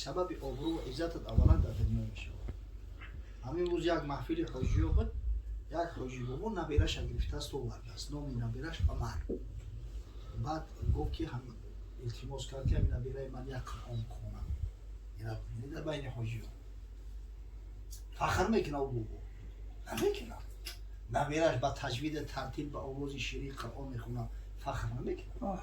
Сабаби обрӯву иззатат аввалан дар дунё мешавад. Ҳамин рӯз як маҳфили ҳоҷиё буд, як ҳоҷи бобо набераша гирифтааст, овардааст, номи набераш Умар. Баъд гуфт ки ҳам илтимос кард, ки ҳамин набераи ман як Қуръон хонад. Дар байни ҳоҷиё фахр мекунад ӯ бобо? Намекунад. Набераш ба таҷвиди тартил, ба овози ширин Қуръон мехонад, фахр намекунад.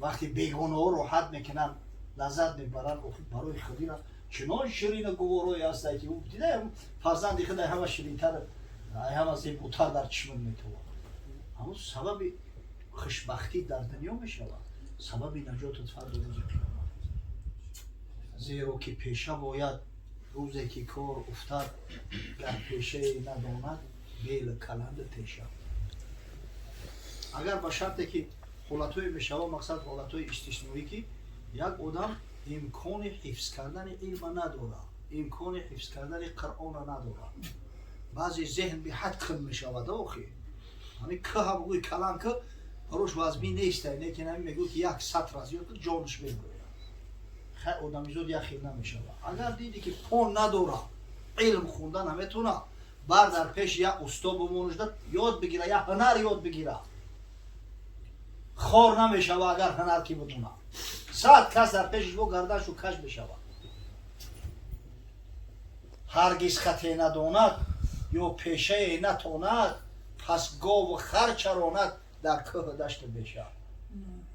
Вақте бегонаҳо роҳат мекунанд, лаззат мебаранд, охир барои худира чунон ширину гуворое ҳастад, ки дида фарзанди худ ҳама ширинтар, ҳама зеботар дар чишмат метавонад. Ҳамун сабаби хушбахтӣ дар дунё мешавад, сабаби наҷотат фарду рӯзи қиёмат. Зеро ки пеша бояд, рӯзе ки кор уфтад, гар пешае надонад, бел каланду теша. Агар ба шарте ки ҳолатҳое мешавад, мақсад ҳолатҳои истисноӣ, ки як одам имкони ҳифз кардани илма надорад, имкони ҳифз кардани Қуръона надорад, баъзе зеҳн беҳад кун мешавад. Охи ҳамин кӯҳа бугӯи калан ки барош вазмин нест, лекин ҳамин мегӯ ки як сатр аз ёд ҷонаш мебирояд. Хай, одамизод як хел намешавад. Агар диди ки пон надорад, илм хунда наметавонад, бар дар пеши як усто бимонушда ёд бигира, як ҳунар ёд бигира. Хор намешава агар ҳунар ки бидонад. 100 кас дар пешиш бо гардашу каш мешавад. Ҳаргиз хате надонад ё пешае натонад, пас гову хар чаронад дар кӯҳу дашту беша.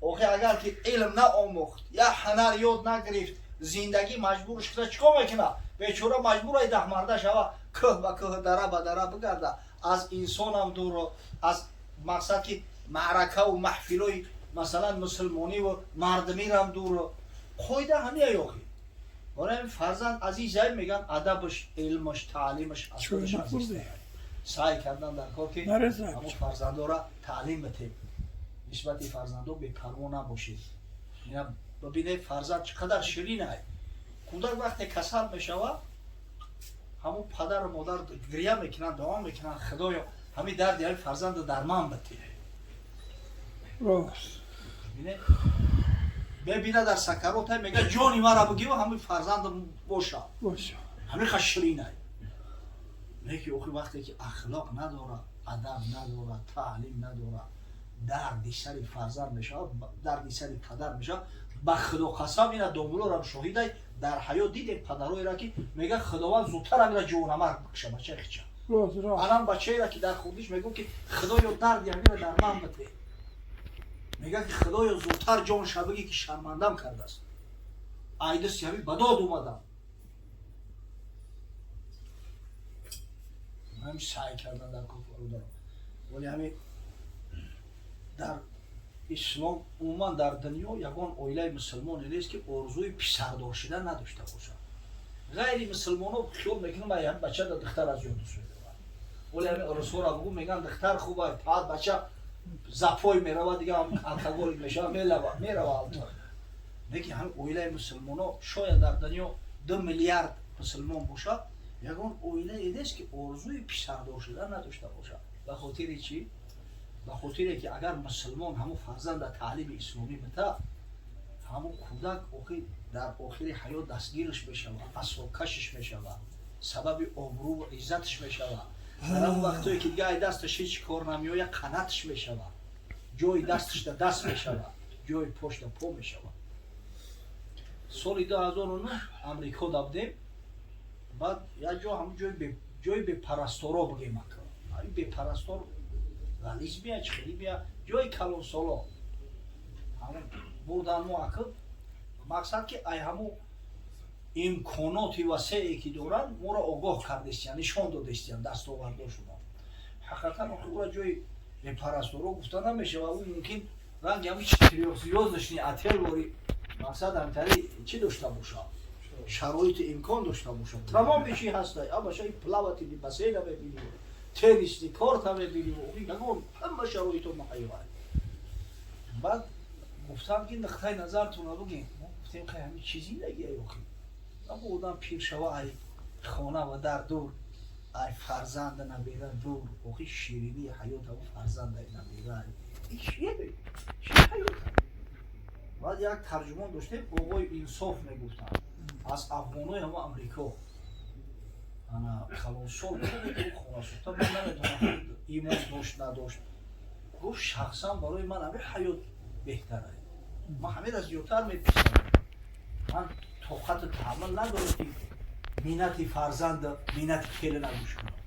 Охи агар ки илм наомӯхт, як ҳунар ёд нагирифт, зиндагӣ маҷбурш кунад, чӣ кор мекунад бечора? Маҷбурай даҳмарда шава, кӯҳ ба кӯҳ, дара ба дара бигарда, аз инсонам дуру аз мақсад ки маъракаву маҳфилои масалан мусулмониву мардумирам дуру. Қоида ҳамия. Охи барои фарзанд азизай меган, адабаш, илмаш, таълимаш аз худаш азиз. Саъй кардан дар кор, ки ҳамон фарзандора таълим битем, нисбати фарзандо бепарво набошед. Ина бибинед, фарзанд чӣ қадар ширинай. Кӯдак вақте касал мешавад, ҳамон падару модар гиря мекунанд, дуо мекунанд: «Худоё, ҳамин дарди ҳамин фарзанда дарман битӣ». Мебина дар сакарота, мега: «Ҷони мара бигив, ҳамин фарзандам боша». Ҳамин ха ширинай. Леки охи вақте ки ахлоқ надорад, адаб надорад, таълим надорад, дарди сари фарзанд мешавад, дарди сари падар мешавад. Ба Худо қасам, ина домулорам шоҳидай, дар ҳаёт дидем падарҳоеро, ки мега: «Худованд зудтар ҳамина ҷонамарг бикша бачаи хича». Анам бачаеро ки дар хурдиш мегӯ ки: «Худоё, дарди ҳамина дар ман бите», мега ки: «Худоё, зудтар ҷон шабагӣ, ки шармандам кардааст, айдасти ҳами ба дод омадам». Ҳами саъй кардан дар кор, бародарам. Вале ҳами дар ислом, умуман дар дунё ягон оилаи мусулмоне нест, ки орзуи писардор шидан надошта бошад. Ғайри мусулмоно хиёл мекунам, ай ҳами бача да духтар аз ёд дӯст медорад. Вале ҳами русҳоро бугӯ, меган духтар хуб, ай баъд бача запой мерава, дига алкоголик мешава, мерава алтор. Лекин ҳами оилаи мусулмоно, шояд дар дунё 2 миллиард мусулмон бошад, ягон оилае нест, ки орзуи писардор шудан надошта бошад. Ба хотири чӣ? Ба хотире ки агар мусулмон ҳамун фарзанда таълими исломӣ бита, ҳамун кӯдак охир дар охири ҳаёт дастгирш мешавад, асокашиш мешавад, сабаби обрӯву иззатш мешавад. Дар ҳамон вақтое ки дига ай дасташ ҳеҷ кор намеояд, қанатш мешавад, ҷои дасташда даст мешавад, ҷои пошда по мешавад. Соли 2009 Амрико да будем. Баъд як ҷо, ҳамун ҷои бепарасторо бигем, ака, бепарастор ғализ бия, чӣ хеле бия, ҷои калонсоло ҳамун бурдан мо. Ака, мақсад ки ай ҳамун имконоти васеъе ки доранд, моро огоҳ кардестиян, нишон додестиян дастовардошуно. Ҳақиқатан охи ура ҷои бепарасторо гуфта намешавад. Ӯ мумкин ранги ҳамин четырёхзвёздочный отель вори, мақсад ҳамтари чӣ дошта бошад, шароити имкон дошта бошад, тамоми чӣ ҳастай, абашаи плавательный бассейна мебинӣ, теннисный корта мебинӣ, ягон ҳама шароито муҳайё. Баъд гуфтам ки нуқтаи назартонро бигем. Мо гуфтем: хай, ҳамин чӣ зиндагие охи? Або одам пир шава, ай хона ва дар дур, ай фарзанда набера дур. Охи ширинии ҳаёт ҳамо фарзанда набера. Чӣ ҳаёт? Баъд як тарҷумон доштем, оғои Инсоф мегуфтанд, аз афғонои ҳама Амрико, ана калонсол хонасӯхта. Ман намедонам, имон дошт, надошт. Гуфт: «Шахсан барои ман ҳамин ҳаёт беҳтара, ман ҳамира зиёдтар меписандам. Ман тоқату таҳаммул надорам, ки миннати фарзанда, миннати келина гӯш кунам.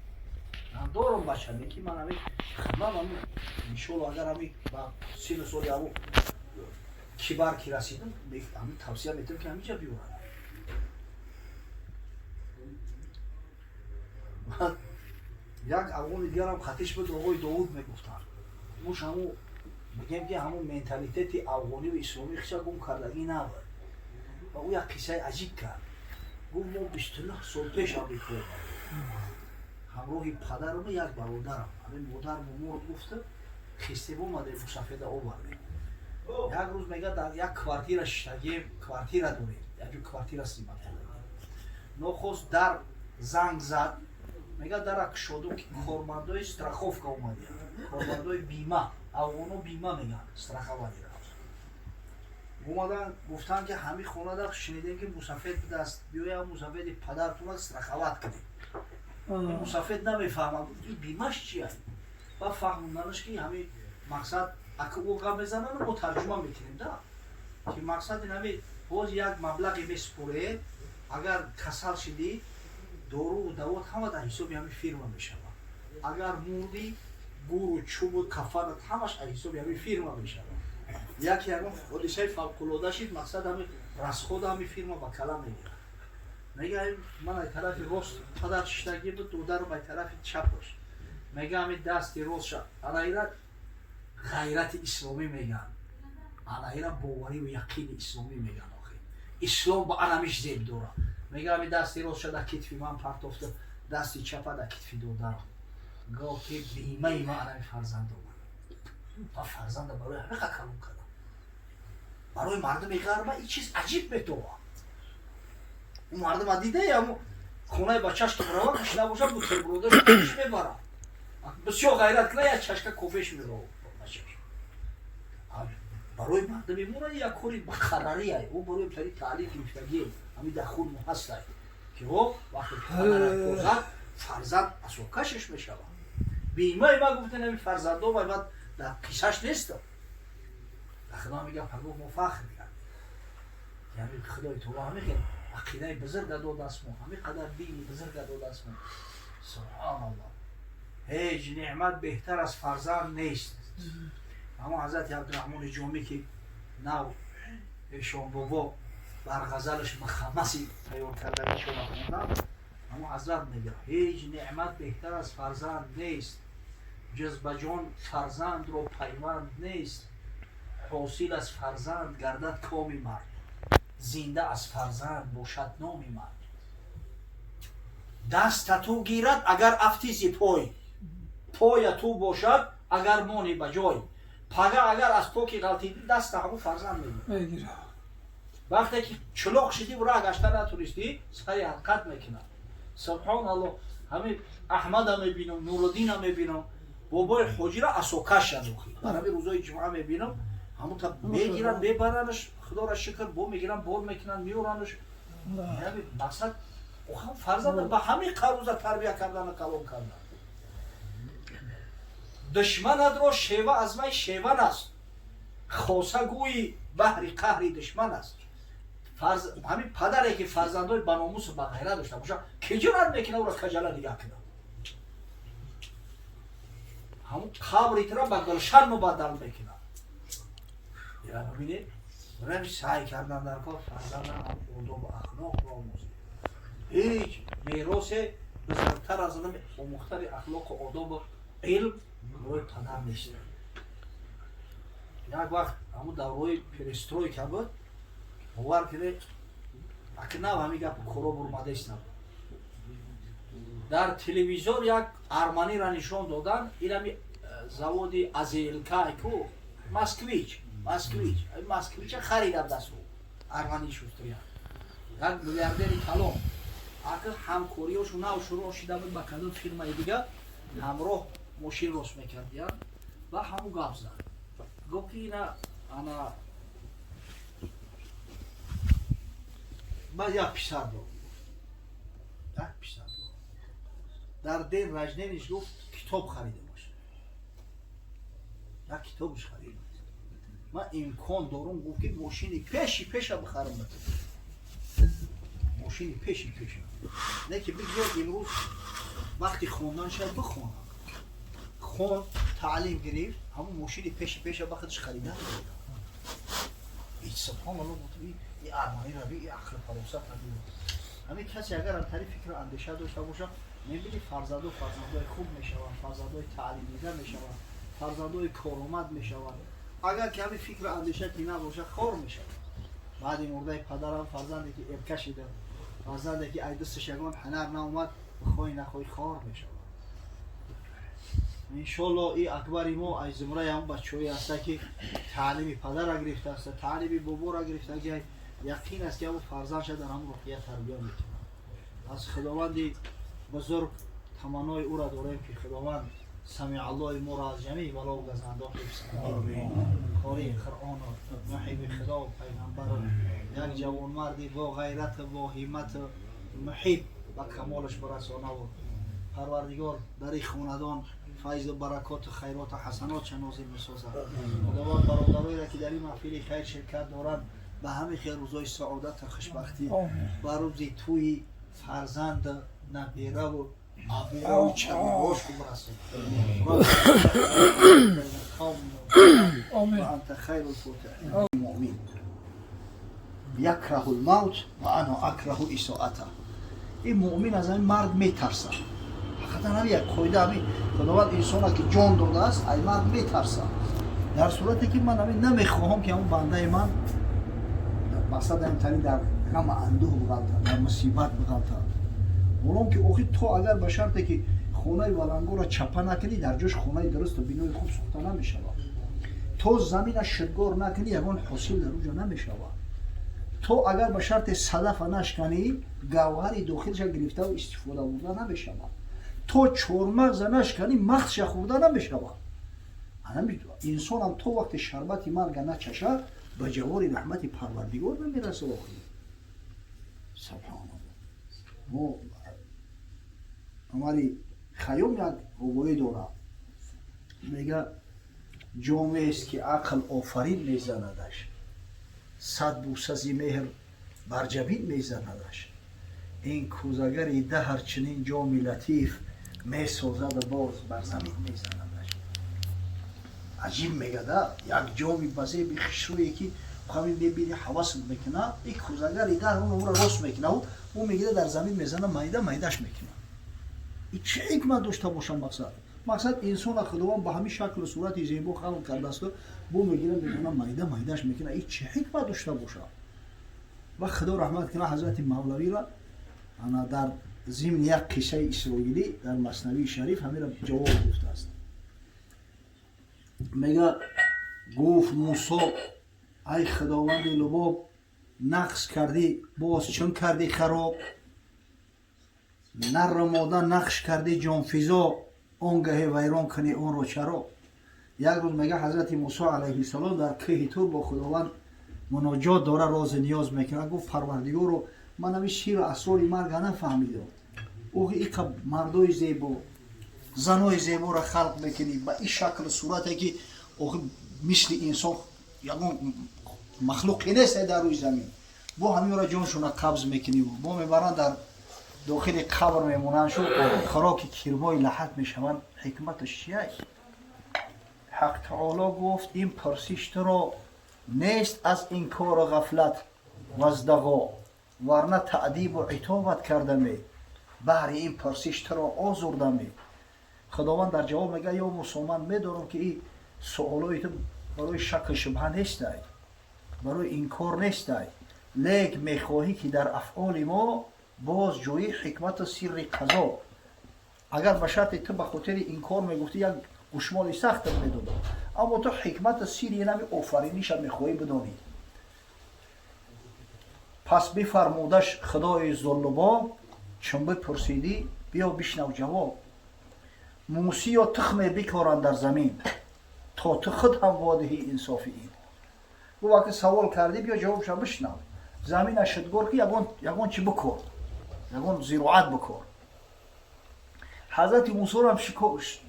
Ман дорам бача, лекин ман ҳамин хидмат, ҳамин, иншолло, агар ҳамин ба 30 соли ҳаво кибар ки расидам, ҳамин тавсия метавам, ки ҳаминҷа биёрам». Як афғони дигарам хатиш буд, оғои Довуд мегуфтанд. Муш ҳамун, бигем, ки ҳамун менталитети афғониву исломӣ хича гум кардагӣ набуд. Ва ӯ як қиссаи аҷиб кард. Гуфт: «Мо 29 сол пеш Амрико ҳамроҳи падарам, як бародарам, ҳамин модармо мурд, гуфта, хистем, омадем, мусафеда овардем. Як рӯз, мега, дар як квартира шиштагием, квартира дорем, якҷо квартира снимать кардагием. Нохост дар занг зад. Мега, дара кушодум, ки кормандои страховка омадиянд, кормандои бима, афғоно бима мегӯянд, страхование. Омадан, гуфтанд, ки ҳамин хонада шунидем, ки мусафед будааст, биёям, мусафеди падартона страховать кунем». Мусафед намефаҳмад, ин бимаш чи аст. Ба фаҳмонданаш, ки ҳамин мақсад, ака, ӯ гап мезананд, мо тарҷума мекунем да, ки мақсад ин ҳамин: боз як маблағе месупоред, агар касал шидӣ, доруву давот ҳама дар ҳисоби ҳамин фирма мешавад, агар мурдӣ, гуру чӯбу кафанат ҳамаш аз ҳисоби ҳамин фирма мешавад. Яке ягон ҳодисаи фавқулода шид, мақсад, ҳамин расход а ҳамин фирма ба кала мегирад». Мега, ман ай тарафи рост падар шиштагӣ буд, додарам ай тарафи чапаш. Мега, ҳамин дасти ростша, анаира ғайрати исломӣ мегӯянд, анаира бовариву яқини исломӣ мегӯянд, охи ислом ба анамиш зеб дорад. Мега, ҳамин дасти ростша дар китфи ман партофта, дасти чапа дар китфи додарам. Гуфт, ки бимаи ман анами фарзанд омад, ман фарзанда барои ҳамиқа калон кардам. Барои мардуми ғарба ин чиз аҷиб метовад. Ӯ мардума дида, амо хонаи бачаш ки мерава, гушна бошад, бутербродаш мебарад, бисёр ғайрат кунад, як чашка кофеш мерава бачаш. Барои мардуми мора як кори муқаррария. Ӯ барои тари таълим гирифтагӣ, ҳамин дар худ ҳастай, ки ҳо вақте падарат фарзанд асокашаш мешавад. Бимаи ма, гуфтан, ҳамин фарзандо баъд дар қиссаш нестам. Худо мегӯяд, пагоҳ мо фахр мекардем, яъне Худои таоло ҳамин хел ақидаи бузурга додааст мо, ҳамин қадар дини бузурга додааст мо. Субҳаналлоҳ, ҳеҷ неъмат беҳтар аз фарзанд нест. Аммо ҳазрати Абдураҳмони Ҷомӣ, ки нав эшонбобо бар ғазалаш мухаммаси тайёр карданишона хондам, аммо ҳазрат мегӯяд: «Ҳеҷ неъмат беҳтар аз фарзанд нест, ҷуз ба ҷон фарзандро пайванд нест. Ҳосил аз фарзанд гардад коми мард, зинда аз фарзанд бошад номи мард. Даста ту гирад, агар афти зи пой, поя ту бошад, агар монӣ ба ҷой. Пага агар аз поки ғалтидӣ, даста ҳамун фарзанд мегирад. Вақте ки чулоқ шидӣ, роҳ гашта натунистӣ, сари ҳаракат мекунад». Субҳоналлоҳ, ҳамин Аҳмада мебинам, Нуруддина мебинам, бобои ҳоҷира асокаш ядохи. Бар ҳамин рӯзои ҷумъа мебинам, ҳамунта мегиранд, мебаранаш, Худоро шукр, бо мегиранд, бор мекунанд, меоранаш. Яъне мақсад, фарзанда ба ҳамин қаруза тарбия кардану калон кардан. Душманатро шева аз вай шеван аст, хоса гӯи баҳри қаҳри душман аст. Ҳамин падаре ки фарзандои ба номусу ба ғайрат дошта бошад, ки ҷуръат мекунад ӯро каҷала нигаҳ кунад? Ҳамун қабри тура ба гулшан мубаддал мекунад. Бибинед, рами саъй кардан дар кор, фарзандам одобу ахлоқро омӯзед. Ҳеҷ меросе бузургтар аз омӯхтани ахлоқу одобу илм барои падар нест. Як вақт, ҳамун давраи перестройка буд, бовар кунед, аки нав ҳамин гапи коро бурмадест набуд, дар телевизор як арманира нишон додан. Инами заводи АЗЛК ку, Москвич, Москвича харидам дасту армани шустрия, як миллиардери калон. Аки ҳамкориёшу нав шурӯъ шида буд ба кадом фирмаи дига, ҳамроҳ мошин рост мекардиянд. Ва ҳамун гап зад, гуфт, ки ина ана Ман як писар дорам, як писар дорам. Дар день рождения ш, гуфт, китоб харида бошад, як китобш харида. Ман имкон дорум, гуфт, ки мошини пеши пеша бихарам ба ту, мошини пеши пеша. Не ки бигзор имрӯз вақти хондан шад, бихонам. Хон, таълим гирифт, ҳамон мошини пеши пеша ба худаш харида. Субҳоналло, и армани раби, и ақли фаросат раби. Ҳамин касе агар аз тари фикру андеша дошта бошад, мебини, фарзандо фарзандои хуб мешаванд, фарзандои таълимдида мешаванд, фарзандои коромад мешаванд. Агар ки ҳамин фикру андеша ки набошад, хор мешавад. Баъди мурдаи падарам фарзанде ки эрка шида, фарзанде ки ай дасташ ягон ҳунар наомад, бихоҳӣ нахоҳӣ, хор мешавад. Иншолло, и Акбари мо аз зумраи ҳамон бачаҳое ҳаста, ки таълими падара гирифтааста, таълими бобора гирифта, ки яқин аст, ки ҳамон фарзандша дар ҳамон рӯҳия тарбия мекунад. Аз Худованди бузург таманнои ӯра дорем, ки Худованд Самиаллои моро аз ҷамеи балову газандо ҳифз кунад, қории Қуръону муҳиби Худову пайғамбару як ҷавонмарди бо ғайрату бо ҳиммату муҳиб ба камолаш барасонаву Парвардигор дар ин хонадон файзу баракоту хайроту ҳасанотша нозил бисозад. Худованд бародароеро, ки дар ин маҳфили хайр ширкат доранд, ба ҳамин хел рӯзои саодату хушбахтӣ, ба рӯзи тӯи фарзанду набераву абераву чабирошу бирасонад. وأنت خير الفاتحين. المؤمن يكره الموت وأنا أكره إساءته. Ин муъмин аз ҳамин марг метарсад. Ҳақиқатан ҳами як қоида, ҳами Худованд инсона ки ҷон додааст, ай марг метарсад. Дар сурате ки ман ҳамин намехоҳам, ки ҳамон бандаи ман, мақсад ҳамин дар ғама андӯҳ биғалтад, дар мусибат биғалтад. Ҳолон ки охир то агар ба шарте ки хонаи валангоро чапа накунӣ, дар ҷош хонаи дурусту бинои хуб сохта намешавад. То замина шидгор накунӣ, ягон ҳосил дар уҷо намешавад. То агар ба шарте садафа нашканӣ, гавҳари дохилша гирифтаву истифода бурда намешавад. То чормағза нашканӣ, мағзша хӯрда намешавад. Инсонам то вақте шарбати марга начашад, ба ҷавори раҳмати Парвардигор намерасад. Охир, субҳоналло, мо Умари Хайём як рубоӣ дорад, мега: «Ҷомеест, ки ақл офарин мезанадаш, сад бӯсази меҳр бар ҷабин мезанадаш. Ин кӯзагари даҳр чунин ҷоми латиф месозаду боз бар замин мезанадаш». Аҷиб мегада, як ҷоми базеби хушрӯе, ки ҳамин мебини, ҳавасат мекунад. И кӯзагари даҳр онро рост мекунад, ӯ мегира, дар замин мезана, майда майдаш мекунад. И чӣ ҳикмат дошта бошад? Мақсад, инсона Худованд ба ҳамин шаклу сурати зебо халқ кардаасту бо мегира, мезана, майда майдаш мекунад. И чӣ ҳикмат дошта бошад? Ва Худо раҳмат кунад ҳазрати Мавлавира, ана дар зимни як қиссаи исроилӣ дар Маснавии Шариф ҳамира ҷавоб гуфтааст. Мега: «Гуфт Мусо: ай Худованди лубоб, нақс кардӣ, боз чун кардӣ хароб? Нарро мода нақш кардӣ ҷонфизо, он гаҳе вайрон кунӣ онро чаро?» Як рӯз, мега, ҳазрати Мусо алайҳиссалом дар кӯҳи Тур бо Худованд муноҷот дора, рози ниёз мекунад. Гуфт: «Парвардигоро, ман ҳамин сиру асрори марга нафаҳмидам. Ӯ иқа мардои зебо, занои зеборо халқ мекунӣ ба ин шаклу сурате, ки охи мисли инсон ягон махлуқе нест дар рӯи замин, бо ҳаминро ҷоншона қабз мекунӣ, бо мебаранд, дар дохили қабр мемонанд, шу хӯроки кирмои лаҳат мешаванд. Ҳикматаш чия?» Ҳақ таоло гуфт: «Ин пурсиш туро нест аз инкору ғафлат ваздағо, варна таъдибу итобат кардаме, баҳри ин пурсиш туро озурдаме». Худованд дар ҷавоб мега: «Ё Мусо, ман медонам, ки ин суолои ту барои шакку шубҳа нестай, барои инкор нестай, лек мехоҳӣ, ки дар афъоли мо боз ҷӯӣ ҳикмату сирри қазо. Агар ба шарти ту ба хотири инкор мегуфтӣ, як гӯшмоли сахтат медодам, аммо ту ҳикмату сирри инами офариниша мехоҳӣ бидонӣ». Пас бифармудаш Худои зуллубоб: «Чун бипурсидӣ, биё бишнав ҷавоб. Мусиё тухме бикоранд дар замин, то ту худ ҳам водиҳӣ инсофи ин». Гуфт: «Вақте савол кардӣ, биё ҷавобша бишнав. Замина шидгор ки ягон чӣ бикор, ягон зироат бикор. Ҳазрати Мусорам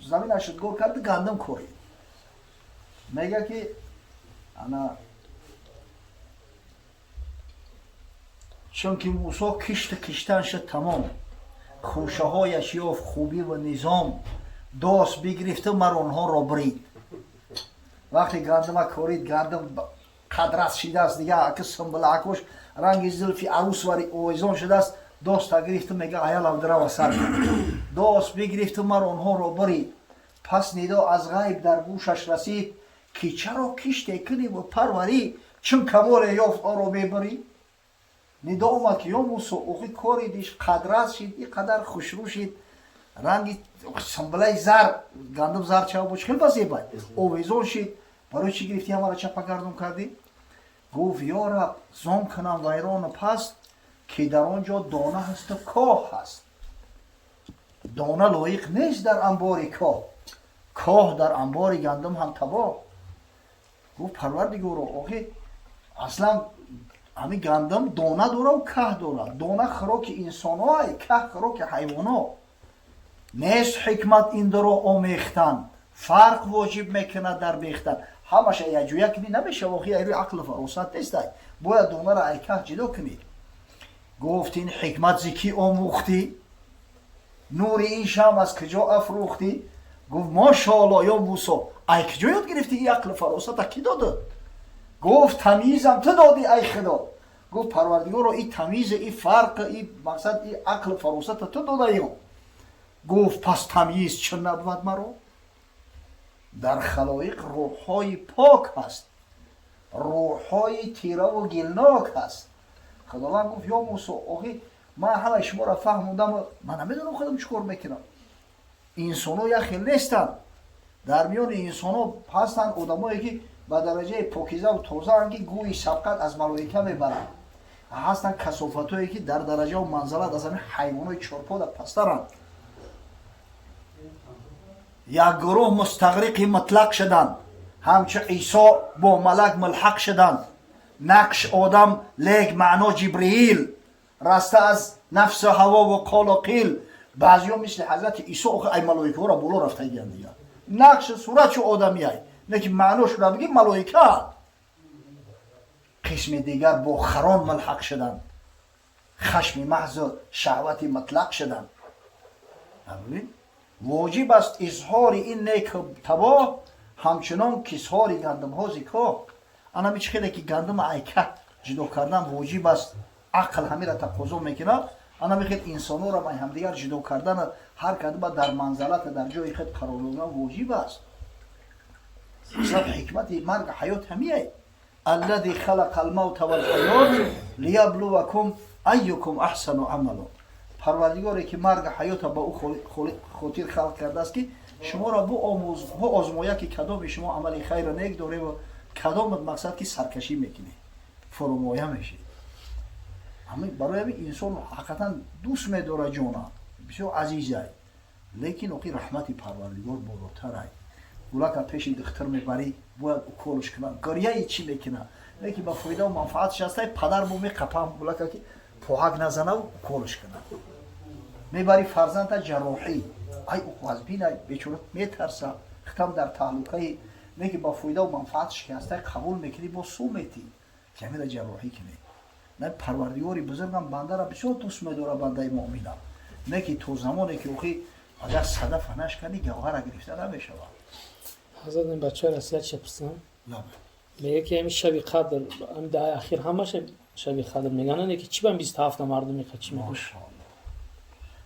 замина шидгор кард, гандум корид. Мега ки ана чунки Мусо кишт киштан шуд тамом, хӯшаҳояш ёфт хубӣ ва низом, дос бигирифту мар онҳоро брид. Вақте гандума корид, гандум қадрас шидааст, дига аки сумбулаакош ранги зулфи арӯс вари овезон шудааст. Доста гирифту мега аялав дирава сар. Дос бигирифту мар онҳоро брид. Пас нидо аз ғайб дар гӯшаш расид, ки чаро киште кунӣ ва парварӣ, чун камоле ёфт онро мебарӣ. Нидо омад ки ё Мусо, охи коридиш қадрас шид, и қадар хушрӯ шид, ранги сумбулаи зар, гандум зар чава бош, хел ба зебай овезон шид, барои чӣ гирифтӣ ҳамаро чапагардон кардӣ? Гуфт: ё Раб, зон кунам вайрону паст, ки дар он ҷо дона ҳасту коҳ ҳаст. Дона лоиқ нест дар анбори коҳ, коҳ дар анбори гандум ҳам табоҳ. Гуфт: Парвардигоро, охи аслан ҳамин гандум дона дора ва каҳ дора. Дона хӯроки инсонҳо, каҳ хӯроки ҳайвоно. Нест ҳикмат ин дуро омехтан, фарқ воҷиб мекунад дар бехтан. Ҳамаша якҷоя кунӣ намешава, охи айрӯи ақлу фаросат нестай, бояд донаро ай каҳ ҷудо кунӣ. Гуфт: ин ҳикмат зи кӣ омӯхтӣ? Нури ин шам аз куҷо афрӯхтӣ? Гуфт: мошоалло, ё Мусо, ай куҷо ёд гирифтӣ ин ақлу фаросата, кӣ додад? Гуфт: тамизам ту додӣ, ай Худо. Гуфт: Парвардигоро, и тамиз, и фарқ, и мақсад, и ақлу фаросата ту додаё. Гуфт: пас тамйиз чӣ набувад маро? Дар халоиқ рӯҳҳои пок ҳаст, рӯҳҳои тираву гилнок ҳаст. Худованд гуфт: ё Мусо, охи ман ҳамаи шуморо фаҳмудам, ман намедонам худам чӣ кор мекунам. Инсонҳо як хел нестанд. Дар миёни инсонҳо ҳастанд одамое ки ба дараҷаи покизаву тозаанд, ки гӯи сабқат аз малоика мебаранд. Ҳастанд касофатое ки дар дараҷаву манзалат аз ҳамин ҳайвонои чорпода пасттаранд. Як гурӯҳ мустағриқи мутлақ шуданд, ҳамчу Исо бо малак мулҳақ шуданд. Нақш одам, лек маъно Ҷибриил, раста аз нафсу ҳавову қолу қил. Баъзиҳо мисли ҳазрати Исо охи ай малоикаҳоро боло рафтагиянд, дига нақши сурат чу одамияй, лекин маъношро бигӣ малоика. Қисми дигар бо харон мулҳақ шуданд, хашми маҳзу шаҳвати мутлақ шуданд. Воҷиб аст изҳори ин нек табоҳ, ҳамчунон кисҳори гандумҳо зи коҳ. Анами чӣ хеле ки гандума айка ҷудо кардан воҷиб аст, ақл ҳамира тақозо мекунад, анами хел инсонҳоро ай ҳамдигар ҷудо кардан, ҳар кадома дар манзалата, дар ҷои худ қарор додан воҷиб аст. Аслан ҳикмати марг ҳаёт ҳамияй: аллади халақа алмавта валҳаёт лияблувакум айюкум аҳсану амало. Парвардигоре ки марг ҳаёта ба ӯ хотир халқ кардааст, ки шуморо буозмояд, ки кадоми шумо амали хайра нек дореву кадомат мақсад ки саркашӣ мекунӣ, фурӯмоя мешӣ. Барои ҳамин инсон ҳақиқатан дӯст медорад ҷона, бисёр азизай, лекин охи раҳмати Парвардигор болотарай. Гулака пеши духтур мебарӣ, бояд уколш кунад, гиряи чӣ мекунад, лекин ба фоидаву манфаатш ҳастай. Падар бо меқапам гулака ки поҳак назанаву уколш кунад. Мебари фарзанда ҷарроҳӣ, ай вазбинай, бечора метарса, хитам дар таҳлукаи, лекин ба фоидаву манфаатш ки ҳастай, қабул мекунӣ, бо су метӣ ки ҳамира ҷарроҳӣ кунӣ. На, Парвардигори бузургам бандара бисёр дӯст медорад, бандаи муъминам, не ки то замоне ки охи агар садафа нашканӣ, гавҳара гирифта намешавад. Ҳазрат, ин бачаҳои Россия чӣ пурсам, мега ки ҳамин шаби қадр, ҳамин даҳаи ахир ҳамаша шаби қадр мегӯянд, ки чӣ ба 27 мардум меқа чӣ мегӯяд? Мошоалло,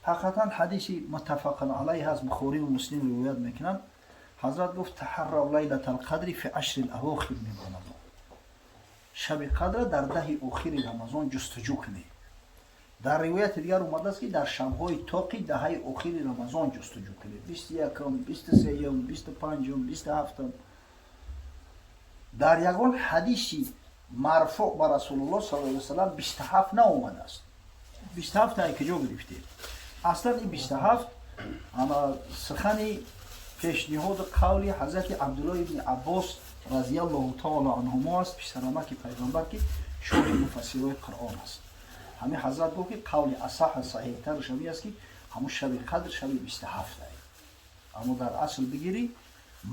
ҳақиқатан ҳадиси муттафақун алайҳ ҳаст, Бухориву Муслим ривоят мекунанд. Ҳазрат гуфт: таҳаррав лайлата алқадри фи ашри алавохир мин Рамазон. Шаби қадра дар даҳи охири Рамазон ҷустуҷӯ кунед. Дар ривояти дигар омадааст, ки дар шабҳои тоқи даҳаи охири Рамазон ҷустуҷӯ кунед: 21-м, 23-м, 25-м, 27-м. Дар ягон ҳадиси марфӯъ ба Расулуллоҳ саллаллоҳу алайҳи васалам 27 наомадааст. 27 ай куҷо гирифтед? Аслан ин 27 ама сухани пешниҳоду қавли ҳазрати Абдуллоҳ ибни Аббос разиаллоҳу таоло анҳумо аст, писарамаки пайғамбар, ки Шоҳи муфассирои Қуръон аст. Ҳамин ҳазрат гуфт, ки қавли асаҳ, саҳиҳтараш ҳамин аст, ки ҳамун шаби қадр шаби 27. Аммо дар асл бигирӣ,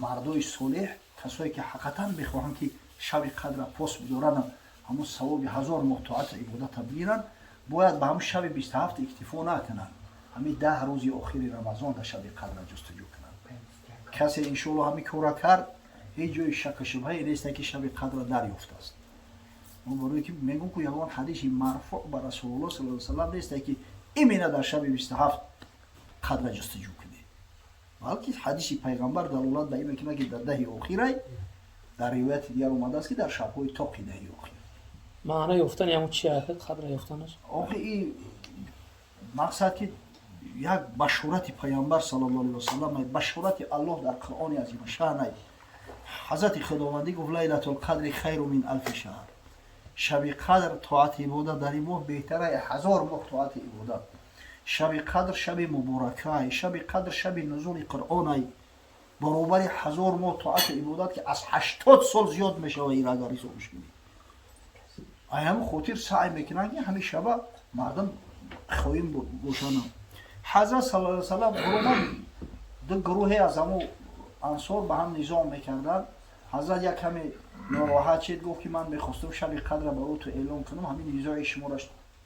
мардои солеҳ, касое ки ҳақиқатан мехоҳанд, ки шаби қадра пос бидоранд, ҳамун савоби 1000 моҳ тоату ибодата бигиранд, бояд ба ҳамун шаби 27 иктифо накунанд, ҳамин 10 рӯзи охири Рамазон дар шаби қадра ҷустуҷӯ кунанд. Касе иншоалло ҳамин кора кард, ҳеҷ ҷои шакку шубҳае нест, ки шаби қадра дарёфтааст. Барое ки мегӯм, ку ягон ҳадиси марфӯъ ба Расулулло саллаллоҳу алайҳи васаллам нест, ки именно дар шаби 27 қадра ҷустуҷӯ кунед, балки ҳадиси пайғамбар далолат ба ин мекунад, ки дар даҳи охирай. Дар ривояти дигар омадааст, ки дар шабҳои тоқи даҳи охир. Маъно ёфтани ҳамун чи, қадра ёфтанаш? Охи, и мақсад, ки як башорати пайғамбар саллаллоҳу алайҳи васаллам, башорати Аллоҳ дар Қуръони азимашаънай. Ҳазрати Худовандӣ гуфт: ليلة القدر خير من ألف شهر. Шаби қадр, тоати ибодат дар ин моҳ беҳтара 1000 моҳ тоати ибодат. Шаби қадр шаби муборакай, шаби қадр шаби нузули Қуръонай, баробари 1000 моҳ тоати ибодат, ки аз 80 сол зиёд мешава ир агар ҳисобш кунӣ. Ай ҳамин хотир саъй мекунанд, ки ҳамин шаба мардум хоим бошананд. Ҳазрат саллаллоҳу салам гурӯҳан, ду гурӯҳе аз ҳамун ансор ба ҳам низом мекарданд. Ҳазрат як каме нороҳат шид, гуфт, ки ман мехостам шаби қадра барои ту эълон кунам, ҳамин низои шуморо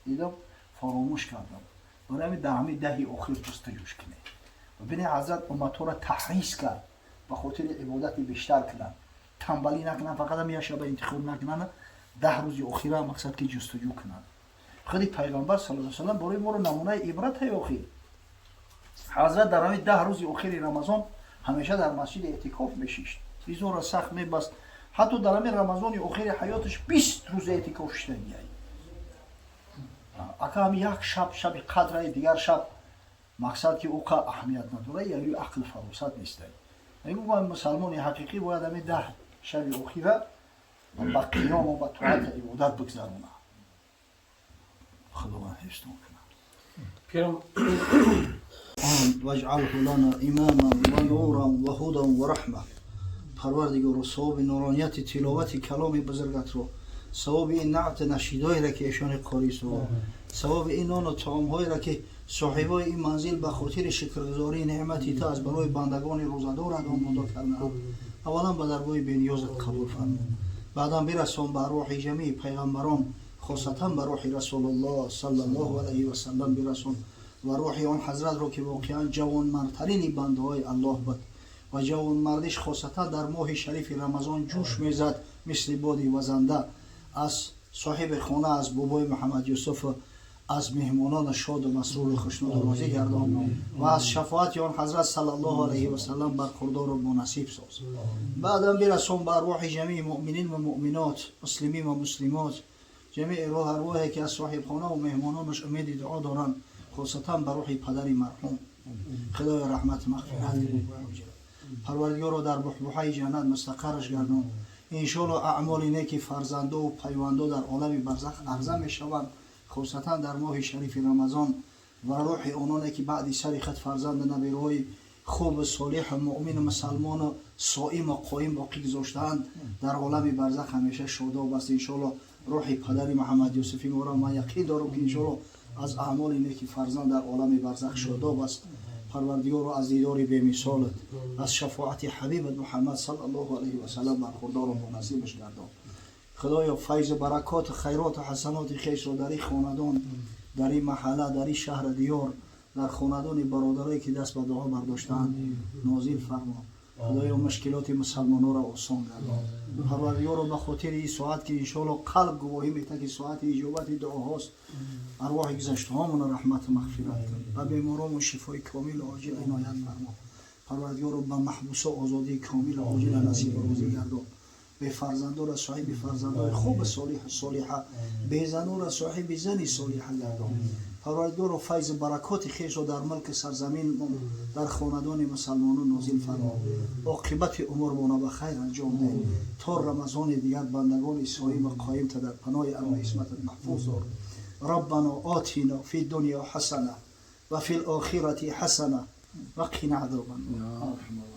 дидам, фаромӯш кардам. Барои ҳамин дар ҳамин даҳи охир ҷустуҷӯш кунед. Бибинед, ҳазрат умматҳоро таҳрис кард, ба хотири ибодати бештар кунанд, тамбалӣ накунанд, фақат ҳам як шаба интихоб накунанд, 10 рӯзи охира мақсад ки ҷустуҷӯ кунанд. Худи пайғамбар саллаллоҳу алайҳи васаллам барои моро намунаи ибрате. Охир ҳазрат дар ҳамин 10 рӯзи охири Рамазон ҳамеша дар масҷиди эътикоф мешишт, бизора сахт мебаст. Ҳатто дар ҳамин Рамазони охири ҳаёташ 20 рӯз эътикоф шиштагиай. Ака, ҳами як шаб шаби қадраи, дигар шаб мақсад ки уқа аҳамият надора, яъни ақл фаросат нестай. Мегӯм, мусалмони ҳақиқӣ бояд ҳамин 10 шаби охира ба қиёму ба тоату ибодат бигзарона. Худованд ҳифзтон кунад. واجعله لنا إماما ونورا وهدى ورحمة. Парвардигоро, савоби нуронияти тиловати каломи бузургатро, савоби ин наъти нашидоеро, ки эшони қорӣ савоб, савоби ин нону таомҳоеро, ки соҳибои ин манзил ба хотири шукргузории неъмати ту аз барои бандагони рӯзадорат омода кардаанд, аввалан ба даргоҳи бениёзат қабул фармо, баъдан бирасон ба арвоҳи ҷамии пайғамбарон, хосатан ба рӯҳи Расулуллоҳ саллаллоҳу алайҳи васаллам бирасон ва рӯҳи он ҳазратро, ки воқеан ҷавонмардтарини бандаҳои Аллоҳ буд ва ҷавонмардиш хосатан дар моҳи шарифи Рамазон ҷӯш мезад, мисли боди вазанда, аз соҳиби хона, аз бобои Муҳаммад Юсуф, аз меҳмонона шоду масруру хушнуду розӣ гардон ва аз шафоати он ҳазрат саллаллоҳу алайҳи васаллам бархурдору бонасиб соз. Баъдан бирасон ба арвоҳи ҷамии муъминин ва муъминот, муслимин ва муслимот, ҷамии роҳ арвоҳе, ки аз соҳибхона ва меҳмононаш умеди дуо доранд, хосатан ба рӯҳи падари марҳум. Худои, раҳмат, мағфират. Парвардигоро, дар буҳбуҳаи ҷаннат мустақарраш гардон. Иншоалло, аъмоли неки фарзандову пайвандо дар олами барзах арза мешаванд, хусусатан дар моҳи шарифи Рамазон. Ва рӯҳи ононе, ки баъди сари худ фарзанду набираҳои хубу солиҳу муъмину мусалмону соиму қоим боқӣ гузоштаанд, дар олами барзах ҳамеша шодоб аст. Иншоалло, рӯҳи падари Муҳаммад Юсуфи моро, ман яқин дорам, ки иншоалло аз аъмоли неки фарзанд дар олами барзах шодоб аст. Парвардигоро, аз дидори бемисолат, аз шафоати ҳабибат Муҳаммад саллаллоҳу алайҳи васаллам бархурдору бонасибаш гардон. Худоё, файзу баракоту хайроту ҳасаноти хешро дар ин хонадон, дар ин маҳалла, дар ин шаҳри диёр, дар хонадони бародарое, ки даст ба дуо бардоштаанд, нозил фармо. Худоё, мушкилоти мусалмононро осон гардон. Парвардигоро, ба хотири ин соат, ки иншоалло қалб гувоҳӣ метаҳад, ки соати иҷобати дуоҳост, арвоҳи гузаштаҳомонро раҳмату мағфират кун ба беморомон шифои комилу оҷил иноят фармо. Парвардигоро, ба маҳбусо озодии комилу оҷила насибу рӯзӣ гардон. Бефарзандора соҳиби фарзандои хуби солиҳу солиҳа, безанора соҳиби зани солиҳа гардон. Парвардигоро, файзу баракоти хешро дар мулки сарзамин, дар хонадони мусалмонон нозил фармо. Оқибати умурмона ба хайр анҷом деҳ. То Рамазони дигар бандагони соиму қоимта дар паноҳи амну исматат маҳфуз дор. ربنا آتنا في الدنيا حسنة وفي الآخرة حسنة وقنا عذاب النار.